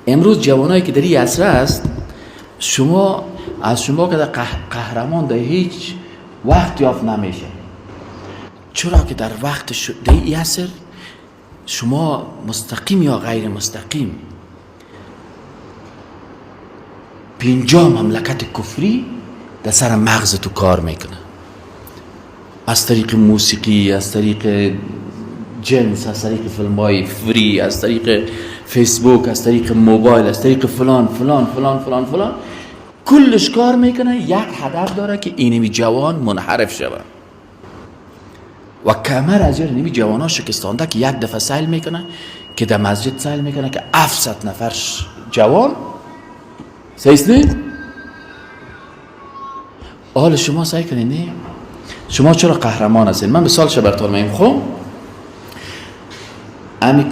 امروز جوانایی که در این عصر است، شما از شما که در قهرمان در هیچ وقت یافت نمیشه. چرا که در وقت در این عصر شما مستقیم یا غیر مستقیم 50 مملکت کفری در سر مغز تو کار میکنه، از طریق موسیقی، از طریق جنس، از طریق فیلم های free، از طریق فیسبوک، از طریق موبایل، از طریق فلان فلان فلان فلان فلان، کلش کار میکنه. یک هدف داره که اینمی جوان منحرف شود و کمر از اینمی جوان ها شکستانده که یک دفعه سیل میکنه که در مسجد سیل میکنه که 700 نفر جوان صحیح نه؟ حال شما سعی کنید نه؟ شما چرا قهرمان هستین؟ من مثال براتون میگم. خب امی